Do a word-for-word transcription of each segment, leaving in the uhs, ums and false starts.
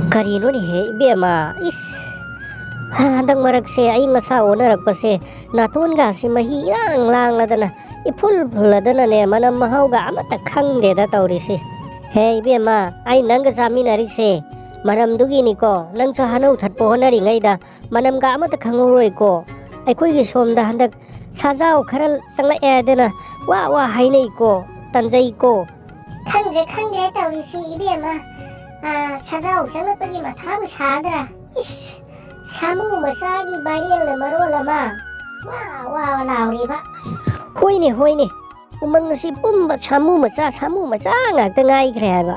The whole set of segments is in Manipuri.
ꯀꯔꯤꯅꯣꯅꯦꯍꯦ ꯏꯕꯦꯝꯃ? ꯏꯁ! ꯍꯟꯗꯛ ꯃꯔꯛꯁꯦ ꯑꯏꯪ ꯑꯁꯥ ꯑꯣꯟꯅꯔꯛꯄꯁꯦ, ꯅꯥꯇꯣꯟꯒꯥꯁꯤ ꯃꯍꯤ ꯏꯔꯥꯡ ꯂꯥꯡꯂꯗꯅ, ꯏꯐꯨꯜ ꯐꯨꯜꯂꯗꯅꯅꯦ, ꯃꯅꯝ ꯃꯍꯥꯎꯒ ꯑꯃꯠꯇ ꯈꯪꯗꯦꯗ ꯇꯧꯔꯤꯁꯤ꯫ ꯍꯦ ꯏꯕꯦꯝꯃ, ꯑꯩ ꯅꯪꯒ ꯆꯥꯃꯤꯟꯅꯔꯤꯁꯦ ꯃꯅꯝꯗꯨꯒꯤꯅꯤꯀꯣ꯫ ꯅꯪꯁꯨ ꯍꯅꯧ ꯊꯠꯄ ꯍꯣꯠꯅꯔꯤꯉꯩꯗ ꯃꯅꯝꯒ ꯑꯃꯠꯇ ꯈꯪꯍꯧꯔꯣꯏꯀꯣ꯫ ꯑꯩꯈꯣꯏꯒꯤ ꯁꯣꯝꯗ ꯍꯟꯗꯛ ꯁꯥꯖꯥꯎ ꯈꯔ ꯆꯪꯂꯛꯑꯦ ꯍꯥꯏꯗꯅ ꯋꯥ ꯋꯥ ꯍꯥꯏꯅꯩꯀꯣ, ꯇꯟꯖꯩꯀꯣ꯫ ꯈꯪꯗ꯭ꯔꯦ, ꯈꯪꯗ꯭ꯔꯦ ꯇꯧꯔꯤꯁꯤ ꯏꯕꯦꯝꯃ꯫ ꯑꯥ, ꯁꯥꯖꯥꯎ ꯆꯪꯂꯛꯄꯒꯤ ꯃꯊꯥꯕꯨ ꯁꯥꯗ꯭ꯔꯥ? ꯏꯁ, ꯁꯥꯃꯨ ꯃꯆꯥꯒꯤ ꯚꯥꯏꯔꯦꯜꯅ ꯃꯔꯣꯜ ꯑꯃ ꯋꯥ ꯋꯥ ꯂꯥꯎꯔꯤꯕ꯫ ꯍꯣꯏꯅꯦ, ꯍꯣꯏꯅꯦ, ꯎꯃꯪ ꯑꯁꯤ ꯄꯨꯝꯕ ꯁꯥꯃꯨ ꯃꯆꯥ, ꯁꯥꯃꯨ ꯃꯆꯥ ꯉꯥꯛꯇ ꯉꯥꯏꯈ꯭ꯔꯦ ꯍꯥꯏꯕ꯫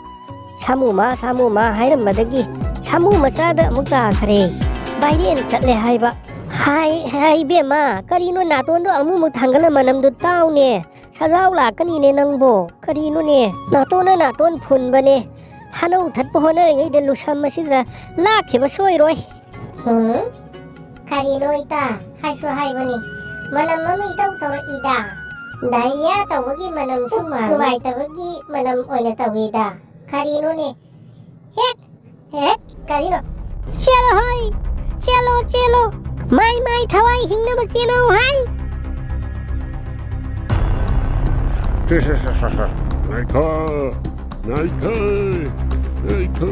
ꯁꯥꯃꯨ ꯃꯥ, ꯁꯥꯃꯨ ꯃꯥ ꯍꯥꯏꯔꯝꯕꯗꯒꯤ ꯁꯥꯃꯨ ꯃꯆꯥꯗ ꯑꯃꯨꯛ ꯇꯥꯈ꯭ꯔꯦ, ꯚꯥꯏꯔꯦꯜ ꯆꯠꯂꯦ ꯍꯥꯏꯕ꯫ ꯍꯥꯏ, ꯍꯥꯏ ꯏꯕꯦꯝꯃ, ꯀꯔꯤꯅꯣ ꯅꯥꯇꯣꯟꯗꯣ ꯑꯃꯨꯛꯃꯨꯛ ꯊꯥꯡꯒꯠꯂ ꯃꯅꯝꯗꯣ ꯇꯥꯎꯅꯦ? ꯁꯖꯥꯎ ꯂꯥꯛꯀꯅꯤꯅꯦ ꯅꯪꯕꯣ, ꯀꯔꯤꯅꯣꯅꯦ? ꯅꯥꯇꯣꯟꯅ ꯅꯥꯇꯣꯟ ꯐꯨꯟꯕꯅꯦ꯫ ꯍꯅꯧ ꯊꯠꯄ ꯍꯣꯠꯅꯔꯤꯉꯩꯗ ꯂꯨꯁꯝ ꯑꯁꯤꯗ ꯂꯥꯛꯈꯤꯕ ꯁꯣꯏꯔꯣꯏ꯫ ꯎꯝ? ꯀꯔꯤꯅꯣ ꯏꯇꯥ? ꯍꯥꯏꯁꯨ ꯍꯥꯏꯕꯅꯤ, ꯃꯅꯝ ꯑꯃ ꯏꯇꯧ ꯇꯧꯔꯛꯏꯗ꯫ ꯗꯥꯏꯔꯤꯌꯥ ꯇꯧꯕꯒꯤ ꯃꯅꯝꯁꯨ ꯃꯥꯜꯂꯤ꯫ ꯅꯨꯡꯉꯥꯏꯇꯕꯒꯤ ꯃꯅꯝ ꯑꯣꯏꯅ ꯇꯧꯏꯗ꯫ ꯀꯔꯤꯅꯣꯅꯦ? ꯍꯦꯛ, ꯍꯦꯛ, ꯀꯔꯤꯅꯣ? ꯆꯦꯜꯂꯣ ꯍꯣꯏ, ꯆꯦꯜꯂꯣ, ꯆꯦꯜꯂꯣ꯫ ꯃꯥꯏ, ꯃꯥꯏ ꯊꯋꯥꯏ ꯍꯤꯡꯅꯕ ꯆꯦꯜꯂꯣ ꯍꯥꯏ꯫ ꯉꯥꯏꯈꯣ, ꯉꯥꯏꯈꯣ, ꯉꯥꯏꯈꯣ꯫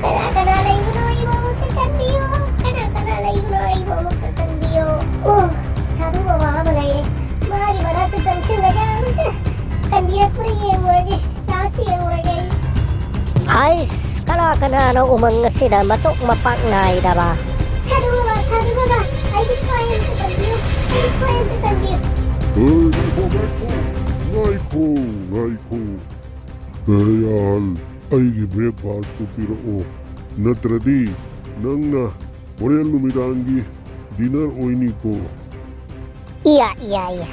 ꯀꯅꯥ ꯀꯅꯥ ꯂꯩꯕꯅꯣ ꯑꯩꯕꯨ ꯑꯃꯨꯛꯇ ꯀꯟꯕꯤꯌꯨ꯫ ꯀꯅꯥ ꯀꯅꯥ ꯂꯩꯕꯅꯣ ꯑꯩꯕꯨ ꯑꯃꯨꯛꯇ ꯀꯟꯕꯤꯌꯨ꯫ ꯑꯣ, ꯁꯥꯙꯨ ꯕꯕꯥ ꯑꯃ ꯂꯩꯔꯦ꯫ ꯃꯥꯒꯤ ꯃꯅꯥꯛꯇ ꯆꯪꯁꯤꯜꯂꯒ ꯑꯃꯨꯛꯇ ꯀꯟꯕꯤꯔꯛꯄ꯭ꯔꯥ ꯌꯦꯡꯉꯨꯔꯒꯦ꯫ ꯆꯥꯁꯤ ꯌꯦꯡꯉꯨꯔꯒꯦ ꯑꯩ꯫ ꯍꯥꯏꯁ, ꯀꯅꯥ ꯀꯅꯥꯅꯣ ꯎꯃꯪ ꯑꯁꯤꯗ ꯃꯆꯣꯛ ꯃꯄꯥꯛ ꯅꯥꯏꯗꯕ? ꯁꯥꯙꯨ ꯕꯕꯥ, ꯁꯥꯙꯨ ꯕꯕꯥ, ꯑꯩꯒꯤ ꯊꯋꯥꯏ ꯑꯝꯇ ꯀꯟꯕꯤꯌꯨ꯫ ꯑꯩꯒꯤ ꯊꯋꯥꯏ ꯑꯝꯇ ꯀꯟꯕꯤꯌꯨ꯫ ꯍꯦ, ꯉꯥꯏꯈꯣ, ꯉꯥꯏꯈꯣ, ꯉꯥꯏꯈꯣ꯫ ꯍꯦ, ꯑꯍꯜ, ꯑꯩꯒꯤ breakfastꯇꯨ ꯄꯤꯔꯛꯑꯣ, ꯅꯠꯇ꯭ꯔꯗꯤ ꯅꯪꯅ ꯍꯣꯔꯦꯟ ꯅꯨꯃꯤꯗꯥꯡꯒꯤ dinner ꯑꯣꯏꯅꯤꯀꯣ꯫ ꯏꯌꯥ, ꯏꯌꯥ, ꯏꯌꯥ꯫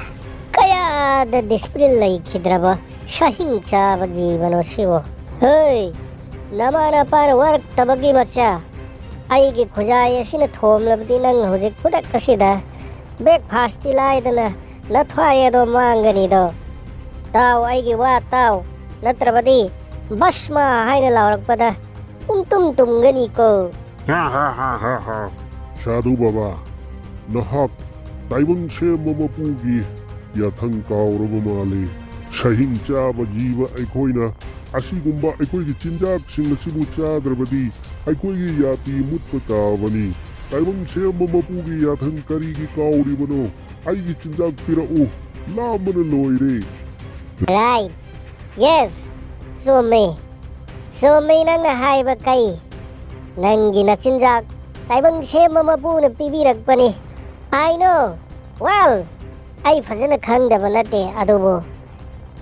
ꯀꯌꯥꯗ discipline ꯂꯩꯈꯤꯗ꯭ꯔꯕ ꯁꯍꯤꯡ ꯆꯥꯕ ꯖꯤꯕꯅꯣ ꯁꯤꯕꯣ? ꯍꯩ, ꯅꯃꯥ ꯅꯄꯥꯅ ꯋꯥꯔꯛꯇꯕꯒꯤ ꯃꯆꯥ, ꯑꯩꯒꯤ ꯈꯨꯖꯥꯏ ꯑꯁꯤꯅ ꯊꯣꯝꯂꯕꯗꯤ ꯅꯪ ꯍꯧꯖꯤꯛ ꯈꯨꯗꯛ ꯑꯁꯤꯗ breakfastꯇꯤ ꯂꯥꯏꯗꯅ ꯅꯊ꯭ꯋꯥꯏ ꯑꯗꯣ ꯃꯥꯡꯒꯅꯤꯗꯣ꯫ ꯇꯥꯎ, ꯑꯩꯒꯤ ꯋꯥ ꯇꯥꯎ, ꯅꯠꯇ꯭ꯔꯕꯗꯤ ꯚꯁꯃ ꯍꯥꯏꯅ ꯂꯥꯎꯔꯛꯄꯗ ꯄꯨꯡꯇꯨꯝ ꯇꯨꯝꯒꯅꯤꯀꯣ꯫ ꯁꯥꯙꯨ ꯕꯕꯥ, ꯅꯍꯥꯛ ꯇꯥꯏꯕꯪ ꯁꯦꯝꯕ ꯃꯄꯨꯒꯤ ꯌꯥꯊꯪ ꯀꯥꯎꯔꯕ ꯃꯥꯜꯂꯤ꯫ ꯁꯍꯤꯡ ꯆꯥꯕ ꯖꯤꯕ ꯑꯩꯈꯣꯏꯅ ꯑꯁꯤꯒꯨꯝꯕ ꯑꯩꯈꯣꯏꯒꯤ ꯆꯤꯟꯖꯥꯛꯁꯤꯡ ꯑꯁꯤꯕꯨ ꯆꯥꯗ꯭ꯔꯕꯗꯤ ꯑꯩꯈꯣꯏꯒꯤ ꯌꯥꯇꯤ ꯃꯨꯠꯄ ꯇꯥꯕꯅꯤ꯫ ꯇꯥꯏꯕꯪ ꯁꯦꯝꯕ ꯃꯄꯨꯒꯤ ꯌꯥꯊꯪ ꯀꯔꯤꯒꯤ ꯀꯥꯎꯔꯤꯕꯅꯣ? ꯑꯩꯒꯤ ꯆꯤꯟꯖꯥꯛ ꯄꯤꯔꯛꯎ, ꯂꯥꯝꯕꯅ ꯂꯣꯏꯔꯦ꯫ Right. Yes. ꯆꯨꯝꯃꯤ꯫ ꯆꯨꯝꯃꯤ ꯅꯪꯅ ꯍꯥꯏꯕ ꯀꯩ꯫ ꯅꯪꯒꯤ ꯅꯆꯤꯟꯖꯥꯛ ꯇꯥꯏꯕꯪ ꯁꯦꯝꯕ ꯃꯄꯨꯅ ꯄꯤꯕꯤꯔꯛꯄꯅꯤ꯫ I know. Well, ꯑꯩ ꯐꯖꯅ ꯈꯪꯗꯕ ꯅꯠꯇꯦ, ꯑꯗꯨꯕꯨ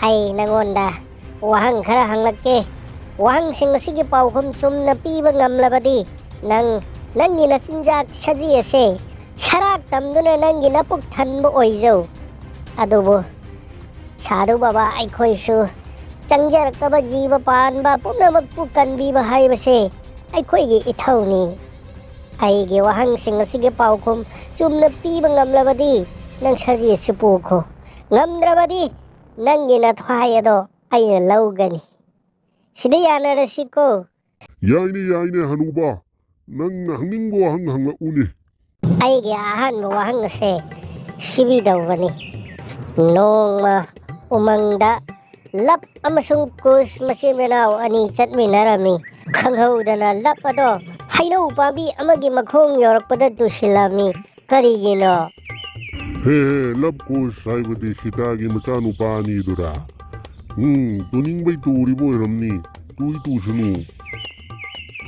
ꯑꯩ ꯅꯪꯉꯣꯟꯗ ꯋꯥꯍꯪ ꯈꯔ ꯍꯪꯂꯛꯀꯦ꯫ ꯋꯥꯍꯪꯁꯤꯡ ꯑꯁꯤꯒꯤ ꯄꯥꯎꯈꯨꯝ ꯆꯨꯝꯅ ꯄꯤꯕ ꯉꯝꯂꯕꯗꯤ ꯅꯪ ꯅꯪꯒꯤ ꯅꯆꯤꯟꯖꯥꯛ ꯁꯖꯤ ꯑꯁꯦ ꯁꯔꯥꯛ ꯇꯝꯗꯨꯅ ꯅꯪꯒꯤ ꯅꯄꯨꯛ ꯊꯟꯕ ꯑꯣꯏꯖꯧ꯫ ꯑꯗꯨꯕꯨ ꯁꯥꯙꯨ ꯕꯕꯥ, ꯑꯩꯈꯣꯏꯁꯨ ꯆꯪꯖꯔꯛꯇꯕ ꯖꯤꯕ ꯄꯥꯟꯕ ꯄꯨꯝꯅꯃꯛꯄꯨ ꯀꯟꯕꯤꯕ ꯍꯥꯏꯕꯁꯦ ꯑꯩꯈꯣꯏꯒꯤ ꯏꯊꯧꯅꯤ꯫ ꯑꯩꯒꯤ ꯋꯥꯍꯪꯁꯤꯡ ꯑꯁꯤꯒꯤ ꯄꯥꯎꯈꯨꯝ ꯆꯨꯝꯅ ꯄꯤꯕ ꯉꯝꯂꯕꯗꯤ ꯅꯪ ꯁꯖꯤ ꯑꯁꯤ ꯄꯨꯈꯣ꯫ ꯉꯝꯗ꯭ꯔꯕꯗꯤ ꯅꯪꯒꯤ ꯅꯊ꯭ꯋꯥꯏ ꯑꯗꯣ ꯑꯩꯅ ꯂꯧꯒꯅꯤ꯫ ꯁꯤꯗ ꯌꯥꯅꯔꯁꯤꯀꯣ꯫ ꯌꯥꯏꯅꯦ, ꯌꯥꯏꯅꯦ, ꯍꯅꯨꯕ꯫ ꯅꯪꯅ ꯍꯪꯅꯤꯡꯕ ꯋꯥꯍꯪ ꯍꯪꯂꯛꯎꯅꯦ꯫ ꯑꯩꯒꯤ ꯑꯍꯥꯟꯕ ꯋꯥꯍꯪ ꯑꯁꯦ ꯁꯤꯕꯤꯗꯧꯕꯅꯤ꯫ ꯅꯣꯡꯃ ꯎꯃꯪꯗ ꯂꯞ ꯑꯃꯁꯨꯡ ꯀꯨꯁ ꯃꯆꯤꯟ ꯃꯅꯥꯎ ꯑꯅꯤ ꯆꯠꯃꯤꯟꯅꯔꯝꯃꯤ꯫ ꯈꯪꯍꯧꯗꯅ ꯂꯞ ꯑꯗꯣ ꯍꯩꯅꯧ ꯄꯥꯝꯕꯤ ꯑꯃꯒꯤ ꯃꯈꯣꯡ ꯌꯧꯔꯛꯄꯗ ꯇꯨꯁꯤꯜꯂꯝꯃꯤ꯫ ꯀꯔꯤꯒꯤꯅꯣ? ꯍꯦ, ꯍꯦ, ꯂꯞ ꯀꯨꯁ ꯍꯥꯏꯕꯗꯤ ꯁꯤꯇꯥꯒꯤ ꯃꯆꯥꯅꯨꯄꯥ ꯑꯅꯤꯗꯨꯔꯥ? ꯎꯝ, ꯇꯨꯅꯤꯡꯕꯩ ꯇꯨꯔꯤꯕ ꯑꯣꯏꯔꯝꯅꯤ꯫ ꯇꯨꯏ ꯇꯨꯁꯅꯨ꯫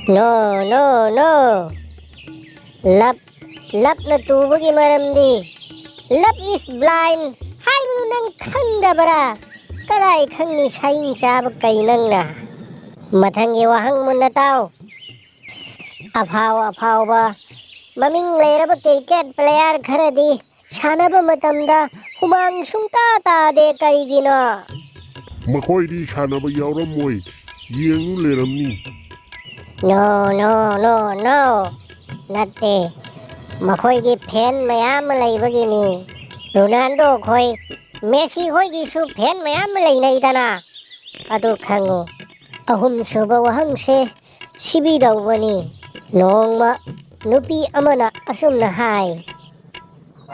No, no, no. ꯂꯞ, ꯂꯞꯅ ꯇꯨꯕꯒꯤ ꯃꯔꯝꯗꯤ love is blind ꯍꯥꯏꯕꯗꯨ ꯅꯪ ꯈꯪꯗꯕ꯭ꯔꯥ? ꯀꯗꯥꯏ ꯈꯪꯅꯤ ꯁꯥꯏꯡ ꯆꯥꯕ ꯀꯩ ꯅꯪꯅ? ꯃꯊꯪꯒꯤ ꯋꯥꯍꯪ ꯃꯨꯟꯅ ꯇꯥꯎ꯫ ꯑꯐꯥꯎ ꯑꯐꯥꯎꯕ ꯃꯃꯤꯡ ꯂꯩꯔꯕ cricket player ꯈꯔꯗꯤ ꯁꯥꯟꯅꯕ ꯃꯇꯝꯗ ꯍꯨꯃꯥꯡ ꯁꯨꯡꯇꯥ ꯇꯥꯗꯦ ꯀꯔꯤꯒꯤꯅꯣ? ꯃꯈꯣꯏꯗꯤ ꯁꯥꯟꯅꯕ ꯌꯥꯎꯔꯝꯃꯣꯏ, ꯌꯦꯡꯉꯨ ꯂꯩꯔꯝꯅꯤ꯫ No, no, no, no. ꯅꯠꯇꯦ꯫ ꯃꯈꯣꯏꯒꯤ fan ꯃꯌꯥꯝ ꯑꯃ ꯂꯩꯕꯒꯤꯅꯤ꯫ ꯔꯣꯅꯥꯜꯗꯣ ꯈꯣꯏ, ꯃꯦꯁꯤ ꯈꯣꯏꯒꯤꯁꯨ fan ꯃꯌꯥꯝ ꯑꯃ ꯂꯩꯅꯩꯗꯅ꯫ ꯑꯗꯨ ꯈꯪꯉꯨ꯫ ꯑꯍꯨꯝꯁꯨꯕ ꯋꯥꯍꯪꯁꯦ ꯁꯤꯕꯤꯗꯧꯕꯅꯤ꯫ ꯅꯣꯡꯃ ꯅꯨꯄꯤ ꯑꯃꯅ ꯑꯁꯨꯝꯅ ꯍꯥꯏ,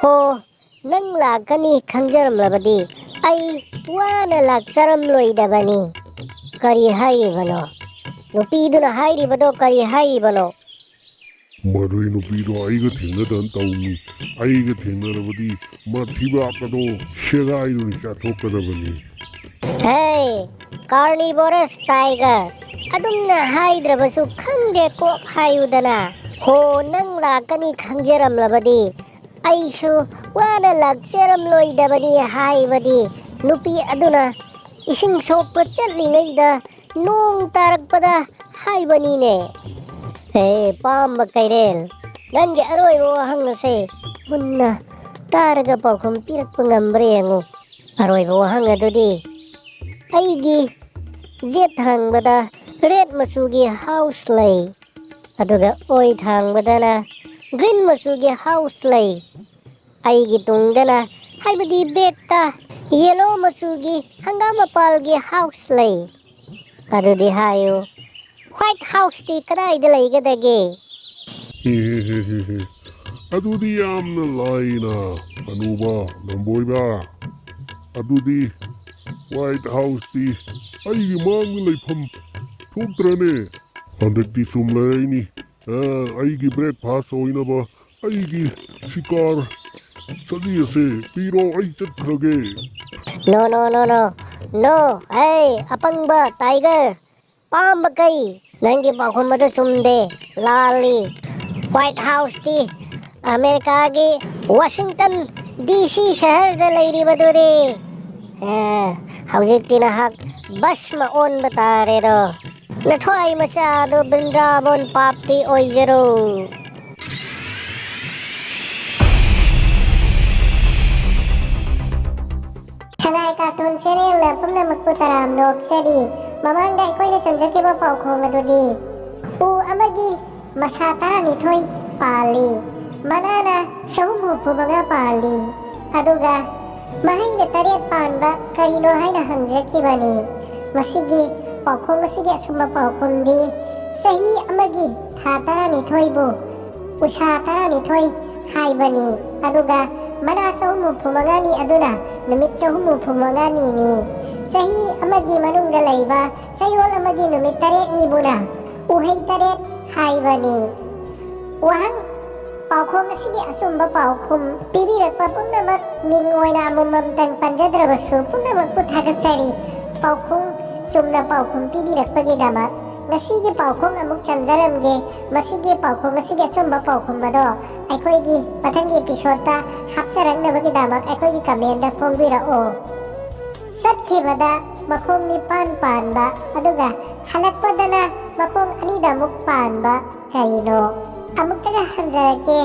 "ꯍꯣ, ꯅꯪ ꯂꯥꯛꯀꯅꯤ ꯈꯪꯖꯔꯝꯂꯕꯗꯤ ꯑꯩ ꯋꯥꯅ ꯂꯥꯛꯆꯔꯝꯂꯣꯏꯗꯕꯅꯤ"꯫ ꯀꯔꯤ ꯍꯥꯏꯔꯤꯕꯅꯣ? ꯅꯨꯄꯤꯗꯨꯅ ꯍꯥꯏꯔꯤꯕꯗꯣ ꯀꯔꯤ ꯍꯥꯏꯔꯤꯕꯅꯣ? "ꯃꯗꯨꯏ ꯅꯨꯄꯤꯗꯣ ꯑꯩꯒ ꯊꯦꯡꯅꯗꯅ ꯇꯧꯅꯤ꯫ ꯑꯩꯒ ꯊꯦꯡꯅꯔꯕꯗꯤ ꯃꯊꯤꯕꯥꯛ ꯑꯗꯣ ꯁꯦꯒꯥꯏꯗꯨꯅ ꯆꯥꯊꯣꯛꯀꯗꯕꯅꯤ"꯫ "ꯍꯦ, carnivorous tiger, ꯑꯗꯨꯝꯅ ꯍꯥꯏꯗ꯭ꯔꯕꯁꯨ ꯈꯪꯗꯦ ꯀꯣꯛ ꯍꯥꯏꯌꯨꯗꯅ꯫ ꯍꯣ, ꯅꯪ ꯂꯥꯛꯀꯅꯤ ꯈꯪꯖꯔꯝꯂꯕꯗꯤ ꯑꯩꯁꯨ ꯋꯥꯅ ꯂꯥꯛꯆꯔꯝꯂꯣꯏꯗꯕꯅꯤ" ꯍꯥꯏꯕꯗꯤ ꯅꯨꯄꯤ ꯑꯗꯨꯅ ꯏꯁꯤꯡ ꯁꯣꯛꯄ ꯆꯠꯂꯤꯉꯩꯗ ꯅꯣꯡ ꯇꯥꯔꯛꯄꯗ ꯍꯥꯏꯕꯅꯤꯅꯦ꯫ ꯍꯦ, ꯄꯥꯝꯕ ꯀꯩꯔꯦꯜ, ꯅꯪꯒꯤ ꯑꯔꯣꯏꯕ ꯋꯥꯍꯪ ꯑꯁꯦ ꯃꯨꯟꯅ ꯇꯥꯔꯒ ꯄꯥꯎꯈꯨꯝ ꯄꯤꯔꯛꯄ ꯉꯝꯕ꯭ꯔꯥ ꯌꯦꯡꯉꯨ꯫ ꯑꯔꯣꯏꯕ ꯋꯥꯍꯪ ꯑꯗꯨꯗꯤ, ꯑꯩꯒꯤ ꯌꯦꯠ ꯊꯪꯕꯗ ꯔꯦꯗ ꯃꯆꯨꯒꯤ ꯍꯥꯎꯁ ꯂꯩ, ꯑꯗꯨꯒ ꯑꯣꯏ ꯊꯪꯕꯗꯅ ꯒ꯭ꯔꯤꯟ ꯃꯆꯨꯒꯤ ꯍꯥꯎꯁ ꯂꯩ꯫ ꯑꯩꯒꯤ ꯇꯨꯡꯗꯅ, ꯍꯥꯏꯕꯗꯤ ꯕꯦꯛꯇ, ꯌꯦꯂꯣ ꯃꯆꯨꯒꯤ ꯍꯪꯒꯥꯝ ꯃꯄꯥꯜꯒꯤ ꯍꯥꯎꯁ ꯂꯩ꯫ ꯑꯗꯨꯗꯤ ꯍꯥꯏꯌꯨ, ꯋꯥꯏꯠ ꯍꯥꯎꯁꯇꯤ ꯀꯗꯥꯏꯗ ꯂꯩꯒꯗꯒꯦ? ꯍꯦ, ꯍꯦ, ꯍꯦ, ꯍꯦ, ꯍꯦ꯫ ꯑꯗꯨꯗꯤ ꯌꯥꯝꯅ ꯂꯥꯏꯅ, ꯍꯅꯨꯕ, ꯂꯝꯕꯣꯏꯕ꯫ ꯑꯗꯨꯗꯤ ꯋꯥꯏꯠ ꯍꯥꯎꯁꯇꯤ ꯑꯩꯒꯤ ꯃꯥꯡꯗ ꯂꯩꯐꯝ ꯊꯣꯛꯇ꯭ꯔꯅꯦ? ꯍꯟꯗꯛꯇꯤ ꯆꯨꯝꯂꯔꯩꯅꯤ꯫ ꯑ, ꯑꯩꯒꯤ ꯕ꯭ꯔꯦꯛꯐꯥꯁ ꯑꯣꯏꯅꯕ ꯑꯩꯒꯤ ꯁꯤꯀꯥꯔ ꯆꯠꯂꯤ ꯑꯁꯦ ꯄꯤꯔꯣ, ꯑꯩ ꯆꯠꯈ꯭ꯔꯒꯦ꯫ ꯅꯣ, ꯅꯣ, ꯅꯣ, ꯅꯣ꯫ ꯅꯣ, ꯍꯦ, ꯑꯄꯪꯕ ꯇꯥꯏꯒꯔ꯫ ꯄꯥꯝꯕ ꯀꯩ? ꯅꯪꯒꯤ ꯄꯥꯎꯈꯨꯝ ꯑꯗꯨ ꯆꯨꯝꯗꯦ, ꯂꯥꯜꯂꯤ꯫ ꯋꯥꯏꯠ ꯍꯥꯎꯁꯇꯤ ꯑꯃꯦꯔꯤꯀꯥꯒꯤ ꯋꯥꯁꯤꯡꯇꯟ ꯗꯤ ꯁꯤ ꯁꯍꯔꯗ ꯂꯩꯔꯤꯕꯗꯨꯗꯤ꯫ ꯑꯦ, ꯍꯧꯖꯤꯛꯇꯤ ꯅꯍꯥꯛ ꯕꯁ ꯑꯃ ꯑꯣꯟꯕ ꯇꯥꯔꯦꯗꯣ꯫ ꯅꯊ꯭ꯋꯥꯏ ꯃꯆꯥꯗꯨ ꯕ꯭ꯔꯤꯟꯗꯥꯕꯣꯟ ꯄꯥꯞꯇꯤ ꯑꯣꯏꯖꯔꯣ꯫ ꯁꯉꯥꯏ ꯀꯥꯔꯇꯨꯟ ꯆꯦꯅꯦꯜꯅ ꯄꯨꯝꯅꯃꯛꯄꯨ ꯇꯔꯥꯝꯅ ꯑꯣꯛꯆꯔꯤ꯫ ꯃꯃꯥꯡꯗ ꯑꯩꯈꯣꯏꯅ ꯆꯟꯖꯈꯤꯕ ꯄꯥꯎꯈꯣꯡ ꯑꯗꯨꯗꯤ ꯎ ꯑꯃꯒꯤ ꯃꯁꯥ ꯇꯔꯥꯅꯤꯊꯣꯏ ꯄꯥꯜꯂꯤ, ꯃꯅꯥꯅ ꯆꯍꯨꯝ ꯍꯨꯝꯐꯨ ꯃꯉꯥ ꯄꯥꯜꯂꯤ, ꯑꯗꯨꯒ ꯃꯍꯩꯅ ꯇꯔꯦꯠ ꯄꯥꯟꯕ ꯀꯔꯤꯅꯣ ꯍꯥꯏꯅ ꯍꯪꯖꯈꯤꯕꯅꯤ꯫ ꯃꯁꯤꯒꯤ ꯄꯥꯎꯈꯣꯡ ꯑꯁꯤꯒꯤ ꯑꯆꯨꯝꯕ ꯄꯥꯎꯈꯨꯝꯗꯤ ꯆꯍꯤ ꯑꯃꯒꯤ ꯊꯥ ꯇꯔꯥꯅꯤꯊꯣꯏꯕꯨ ꯎꯁꯥ ꯇꯔꯥꯅꯤꯊꯣꯏ ꯍꯥꯏꯕꯅꯤ꯫ ꯑꯗꯨꯒ ꯃꯅꯥ ꯆꯍꯨꯝ ꯍꯨꯝꯐꯨ ꯃꯉꯥꯅꯤ ꯑꯗꯨꯅ ꯅꯨꯃꯤꯠ ꯆꯍꯨꯝ ꯍꯨꯝꯐꯨ ꯃꯉꯥꯅꯤꯅꯤ꯫ ꯆꯍꯤ ꯑꯃꯒꯤ ꯃꯅꯨꯡꯗ ꯂꯩꯕ ꯆꯌꯣꯜ ꯑꯃꯒꯤ ꯅꯨꯃꯤꯠ ꯇꯔꯦꯠꯅꯤꯕꯨꯅ ꯎꯍꯩ ꯇꯔꯦꯠ ꯍꯥꯏꯕꯅꯤ꯫ ꯋꯥꯍꯪ: ꯄꯥꯎꯈꯣꯡ ꯑꯁꯤꯒꯤ ꯑꯆꯨꯝꯕ ꯄꯥꯎꯈꯨꯝ ꯄꯤꯕꯤꯔꯛꯄ ꯄꯨꯝꯅꯃꯛ ꯃꯤꯡ ꯑꯣꯏꯅ ꯑꯃꯃꯝꯇꯪ ꯄꯟꯖꯗ꯭ꯔꯕꯁꯨ ꯄꯨꯝꯅꯃꯛꯄꯨ ꯊꯥꯒꯠꯆꯔꯤ꯫ ꯄꯥꯎꯈꯨꯝ ꯆꯨꯝꯅ ꯄꯥꯎꯈꯨꯝ ꯄꯤꯕꯤꯔꯛꯄꯒꯤꯗꯃꯛ꯫ ꯉꯁꯤꯒꯤ ꯄꯥꯎꯈꯣꯡ ꯑꯃꯨꯛ ꯆꯟꯖꯔꯝꯒꯦ꯫ ꯃꯁꯤꯒꯤ ꯄꯥꯎꯈꯣꯡ ꯑꯁꯤꯒꯤ ꯑꯆꯨꯝꯕ ꯄꯥꯎꯈꯨꯝ ꯑꯗꯣ ꯑꯩꯈꯣꯏꯒꯤ ꯃꯊꯪꯒꯤ episodeꯇ ꯍꯥꯞꯆꯔꯛꯅꯕꯒꯤꯗꯃꯛ ꯑꯩꯈꯣꯏꯒꯤ commentꯇ ꯐꯣꯡꯕꯤꯔꯛꯑꯣ꯫ ꯆꯠꯈꯤꯕꯗ ꯃꯈꯣꯡ ꯅꯤꯄꯥꯟ ꯄꯥꯟꯕ ꯑꯗꯨꯒ ꯍꯜꯂꯛꯄꯗꯅ ꯃꯈꯣꯡ ꯑꯅꯤꯗꯃꯨꯛ ꯄꯥꯟꯕ ꯀꯔꯤꯅꯣ? ꯑꯃꯨꯛꯇꯒ ꯍꯟꯖꯔꯛꯀꯦ꯫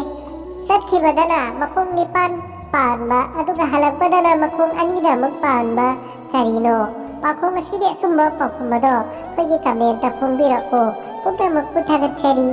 ꯆꯠꯈꯤꯕꯗꯅ ꯃꯈꯣꯡ ꯅꯤꯄꯥꯟ ꯄꯥꯟꯕ ꯑꯗꯨꯒ ꯍꯜꯂꯛꯄꯗꯅ ꯃꯈꯣꯡ ꯑꯅꯤꯗꯃꯨꯛ ꯄꯥꯟꯕ ꯀꯔꯤꯅꯣ? ꯄꯥꯎꯈꯣꯡ ꯑꯁꯤꯒꯤ ꯑꯆꯨꯝꯕ ꯄꯥꯎꯈꯨꯝ ꯑꯗꯣ ꯑꯩꯈꯣꯏꯒꯤ commentꯇ ꯐꯣꯡꯕꯤꯔꯛꯎ꯫ ꯄꯨꯝꯅꯃꯛꯄꯨ ꯊꯥꯒꯠꯆꯔꯤ꯫